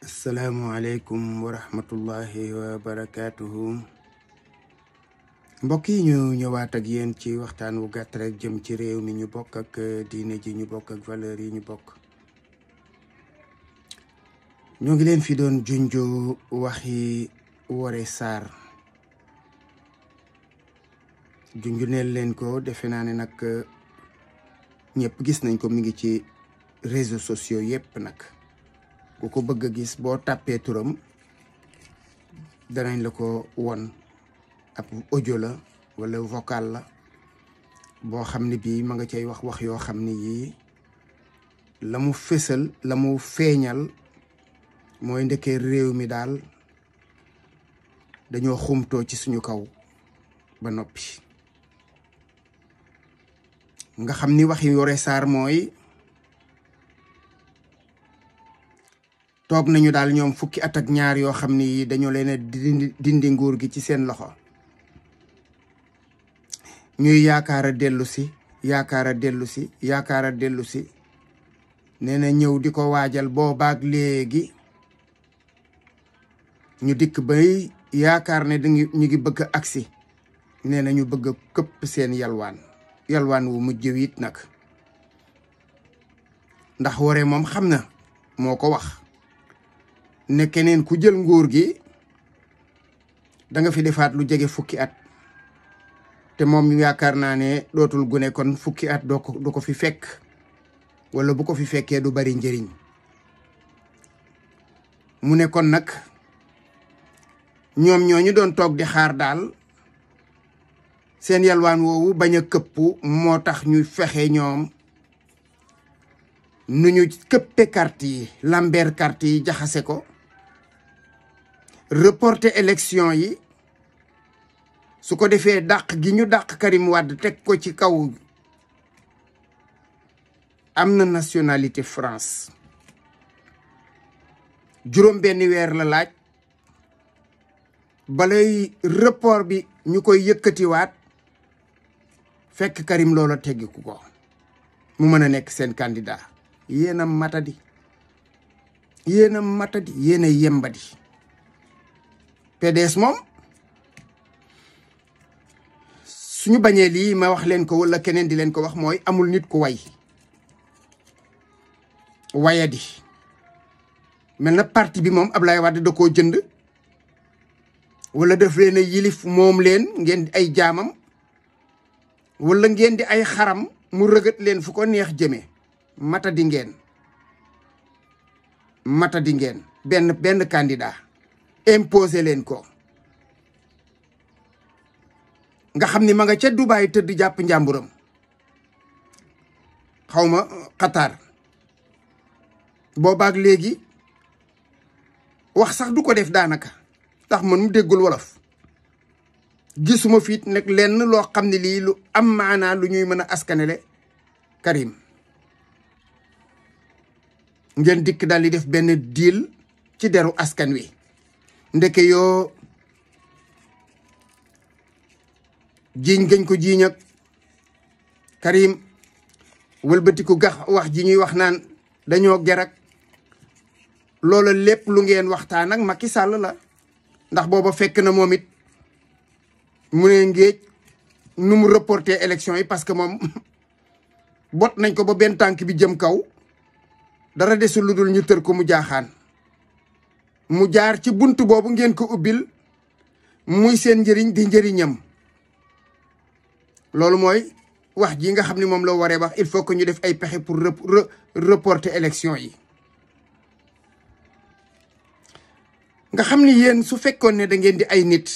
asalaamualeykum wa rahmatullahi wa barakaatuhu. mbokk yi ñu ñëwaat ak yéen ci waxtaan wu gàtt rek jëm ci réew mi ñu bokk ak diine ji ñu bokk ak valeur yi ñu bokk. ñoo ngi leen fi doon junju waxi Woré Sarr junju neel leen ko, defe naa ne nag ñëpp gis nañ ko, mi ngi ci réseaux sociaux yépp nag. ku ko bëgg a gis boo tàppee turam danañ la ko won. ab audio la wala vocal la boo xam ne bii ma nga cay wax yoo xam ne yii la mu fésal la mu feeñal mooy ndekee réew mi daal dañoo xumtoo ci suñu kaw ba noppi. nga xam ni waxi Woré Sarr mooy toog nañu daal ñoom fukki at ak ñaar yoo xam ni dañoo leen a dindi nguur gi ci seen loxo, ñuy yaakaar a dellu si nee na ñëw di ko waajal boobaak léegi ñu dikk bay yaakaar ne ñu ngi bëgg a agsi, nee na ñu bëgg a këpp seen yalwaan wu mujj it nag. ndax Woré moom xam na, moo ko wax ne keneen ku jël nguur gi da nga fi defaat lu jege fukki at, te moom yaakaar naa ne dootul gune, kon fukki at du ko fi fekk, wala bu ko fi fekkee du bari njëriñ. mu ne kon nag ñoom ñooñu doon toog di xaar daal seen yalwaan woowu bañ a këpp, moo tax ñu fexe ñoom nu ñu këppe carte yi, lambeer carte yi, jaxase ko, reporter élection yi, su ko defee dàq gi ñu dàq Karim Wade teg ko ci kaw am na nationalité France, juróom benn weer la laaj balay report bi ñu koy yëkkatiwaat fekk Karim loola teggiku ko mu mën a nekk seen candidat. yéen a matadi, yéen a yembadi. PDS moom suñu bañee lii ma wax leen ko wala keneen di leen ko wax mooy amul nit ku wayadi. mel na parti bi moom Ablaye Wade da koo jënd wala def leen a yilif moom leen, ngeen di ay jaamam wala ngeen di ay xaram, mu rëgët leen fu ko neex jëmee. matadi ngeen benn candidat imposé leen ko. nga xam ni ma nga ca Dubaay tëdd jàpp njàmburam, xawma Qatar. boobaak léegi wax sax du ko def daanaka, ndax man mu déggul wolof. gisuma fiit nag lenn loo xam ne lii lu am maanaa lu ñuy mën a askanele Karim. ngeen dikk daal di def benn deal ci deru askan wi. ndeke yoo jiiñ gañ ko jiiñ ak Karim wëlbatiku wax ji ñuy wax naan dañoo gerak loola lépp lu ngeen waxtaan ak Macky Sall la. ndax booba fekk na moom it mu ne ngéej nu mu reporter élection yi, parce que moom bot nañ ko ba benn tànk bi jëm kaw, dara desul lu dul ñu tër ko mu jaaxaan. mu jaar ci bunt boobu ngeen ko ubbil, muy seen njëriñ di njëriñam. loolu mooy wax ji nga xam ne moom la waree wax, il faut que ñu def ay pexe pour reporter élection yi. nga xam ni yéen su fekkoon ne da ngeen di ay nit,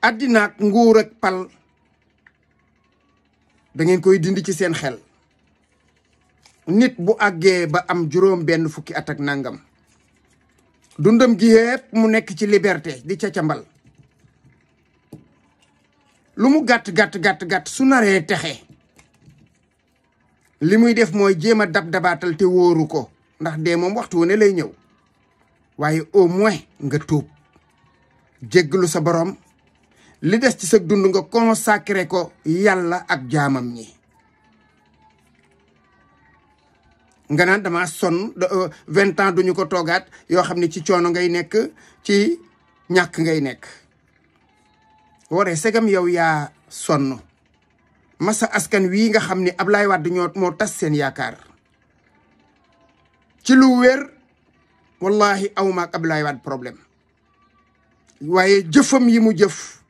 àddina ak nguur ak pal da ngeen koy dindi ci seen xel. nit bu àggee ba am juróom benn fukki at ak nangam, dundam gi yépp mu nekk ci liberté di cacambal, lu mu gàtt su naree texe li muy def mooy jéem a dabaatal te wóoru ko, ndax dee moom waxtu wu ne lay ñëw. waaye au moins nga tuub jéggalu sa borom, li des ci sa dund nga consacré ko yàlla ak jaamam ñi. nga naan dama sonn 20 ans duñu ko toogaat yoo xam ne ci coono ngay nekk ci ñàkk ngay nekk. waree segam yow yaa sonn masa askan wii nga xam ne Ablaye Wade moo tas seen yaakaar ci lu wér wallahi awma ak Ablaye Wade problème waaye jëfam yi mu jëf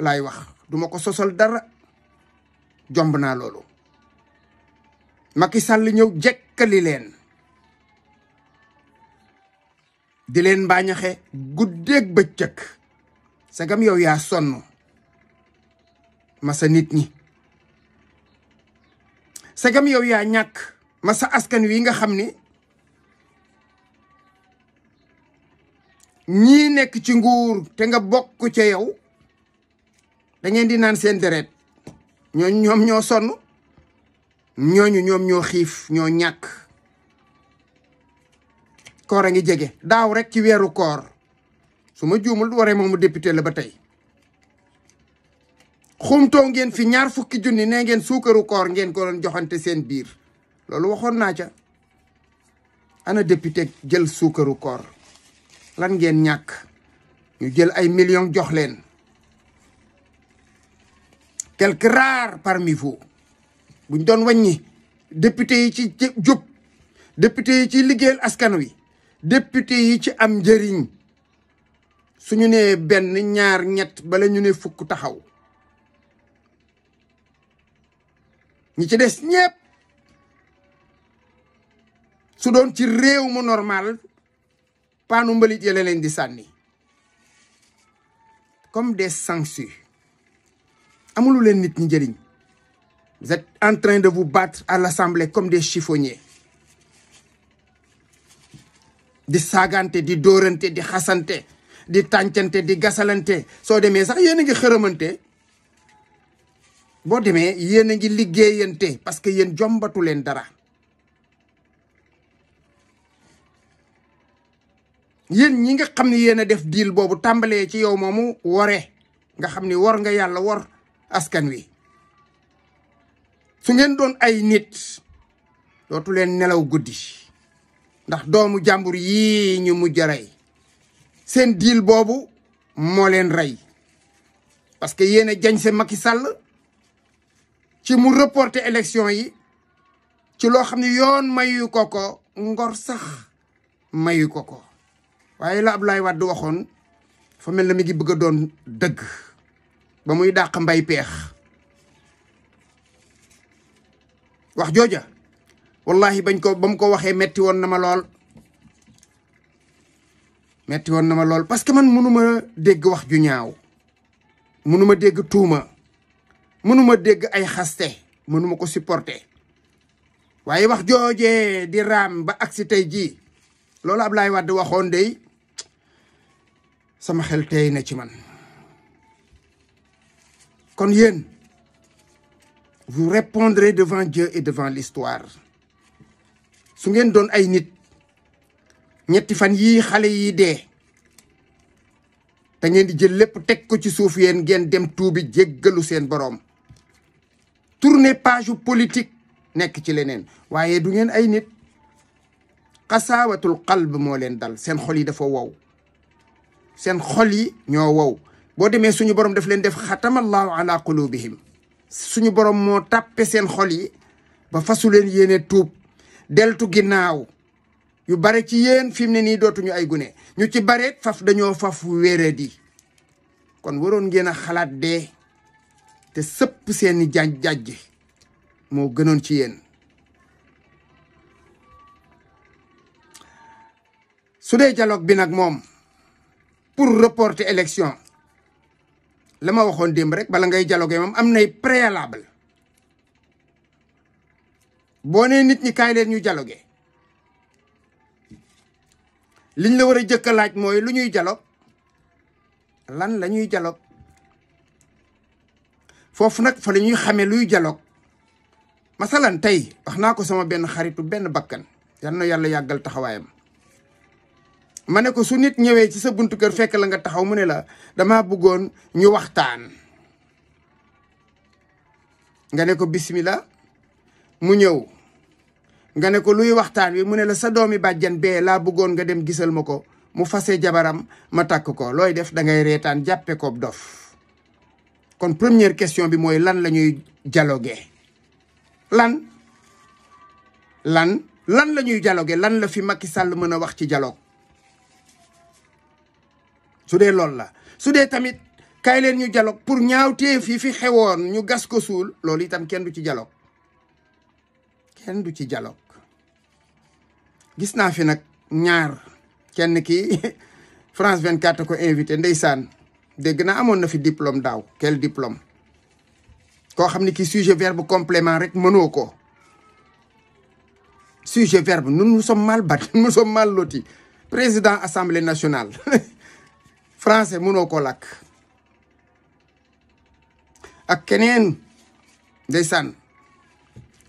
laay wax duma ko sosal dara jomb naa loolu. Macky Sall ñëw jekkali leen di leen mbaañaxe guddeeg bëccëg sagam yow yaa sonn masa nit ñi sagam yow yaa ñàkk masa askan wi nga xam ni ñii nekk ci nguur te nga bokk ca yow da ngeen di naan seen deret ñoom ñoo sonn ñooñu ñoom ñoo xiif ñoo ñàkk. koor a ngi jege daaw rek ci weeru koor su ma juumul waree moomu député la ba tey xumtoo ngeen fi 20 junni nee ngeen suukaru koor ngeen ko doon joxante seen biir loolu waxoon naa ca. ana député jël suukaru koor lan ngeen ñàkk ñu jël ay millions jox leen. quelques rares parmi vous buñ doon wàññi député yi ci jub député yi ci liggéeyal askan wi député yi ci am njëriñ suñu nee benn ñaar ñett bala ñu ne fukk taxaw ñi ci des ñépp su doon ci réew mu normal paanu mbalit ya leen di sànni comme des sangsues amulu leen nit ñi njëriñ. Vous êtes en train de vous battre à l'Assemblée comme des chiffonniers di saagante di dóorante di xasante di tàncante di gasalante soo demee sax yéen a ngi xërëmante boo demee yéen a ngi liggéeyante parce que yéen jombatu leen dara. yéen ñi nga xam ne yéen a def deal boobu tàmbalee ci yow moomu wore nga xam ni wor nga yàlla wor askan wi. su ngeen doon ay nit dootu leen nelaw guddi ndax doomu jàmbur yii ñu mujj a rey seen deal boobu moo leen rey parce que yéen a jañse Macky Sall ci mu reporter élection yi ci loo xam ne yoon mayu ko ko ngor sax mayu ko ko waaye la Ablaye Wade waxoon fa mel na mi ngi bëgg a doon dëgg ba muy dàq mbay peex. wax jooja wallahi ba mu ko waxee metti woon na ma lool parce que man mënuma dégg wax ju ñaaw mënuma dégg tuuma mënuma dégg ay xaste mënuma ko supporter waaye wax joojee di raam ba agsi tey jii loolu Ablaye Wade waxoon dey sama xel tey na ci man. kon yéen vous répondrez devant Dieu et devant l'histoire su ngeen doon ay nit ñetti fan yii xale yi dee da ngeen di jël lépp teg ko ci suuf yéen ngeen dem tuubi jéggalu seen boroom tourner page politique nekk ci leneen waaye du ngeen ay nit. xasaawatul qalb moo leen dal seen xol yi dafa wow seen xol yi ñoo wow boo demee suñu borom daf leen def xatamallahu ala qulubihim suñu borom moo tàppe seen xol yi ba fasu leen yéene tuub deltu ginnaaw yu bare ci yéen fi mu ne nii dootuñu ay gune ñu ci bare faf dañoo faf wéradi kon waroon ngeen a xalaat dee te sëpp seeni jajj moo gënoon ci yéen. su dee dialogue bi nag moom pour reporter élection la ma waxoon démb rek bala ngay dialogue moom am nay préalable boo nee nit ñi kaay leen ñu dialogue liñ la war a jëkk a laaj mooy lu ñuy dialogue lan la ñuy dialogue foofu nag fa la ñuy xamee luy dialogue masalan tey wax naa ko sama benn xaritu benn bakkan yal na yàlla yàggal taxawaayam ma ne ko su nit ñëwee ci sa buntu kër fekk la nga taxaw mu ne la dama bëggoon ñu waxtaan nga ne ko bismillah mu ñëw nga ne ko luy waxtaan wi mu ne la sa doomi bàjjan bee laa bëggoon nga dem gisal ma ko mu fase jabaram ma takk ko looy def da ngay reetaan jàppe ko dof. kon première question bi mooy lan la ñuy dialoguer lan la ñuy dialoguer lan la fi Macky Sall mën a wax ci dialogue su dee loolu la. su dee tamit kaay leen ñu dialogue pour ñaawteef yi fi xewoon ñu gas ko suul loolu itam kenn du ci dialogue kenn du ci dialogue. gis naa fi nag ñaar kenn ki France 24 ko invité ndeysaan dégg naa amoon na fi diplôme daaw quel diplôme koo xam ne ki sujet verbe complément rek mënoo ko sujet verbe nous sommes mal bâtis nous sommes mal lotis président assemblée nationale français mënoo ko làkk ak keneen ndeysaan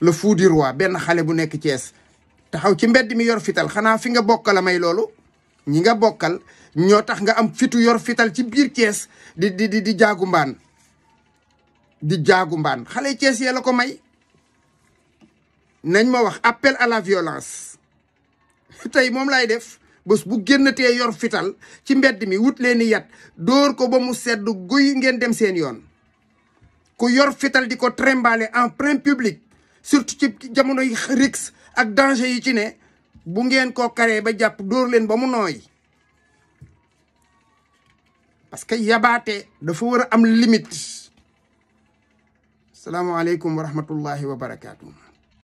le fou du roi benn xale bu nekk Thiès taxaw ci mbedd mi yor fital xanaa fi nga bokkal a may loolu ñi nga bokkal ñoo tax nga am fitu yor fital ci biir Thiès di jaagu mbaan xale Thiès yee la ko may. nañ ma wax appel à la violence tey moom laay def bés bu génnatee yor fital ci mbedd mi wut leen ni yat dóor ko ba mu sedd guy ngeen dem seen yoon. ku yor fital di ko trimballer en plein public surtout ci jamonoy risque ak danger yi ci ne bu ngeen ko karee ba jàpp dóor leen ba mu nooy parce que yabaate dafa war a am limite. salaamaaleykum wa rahmatullahi wa barakaatu.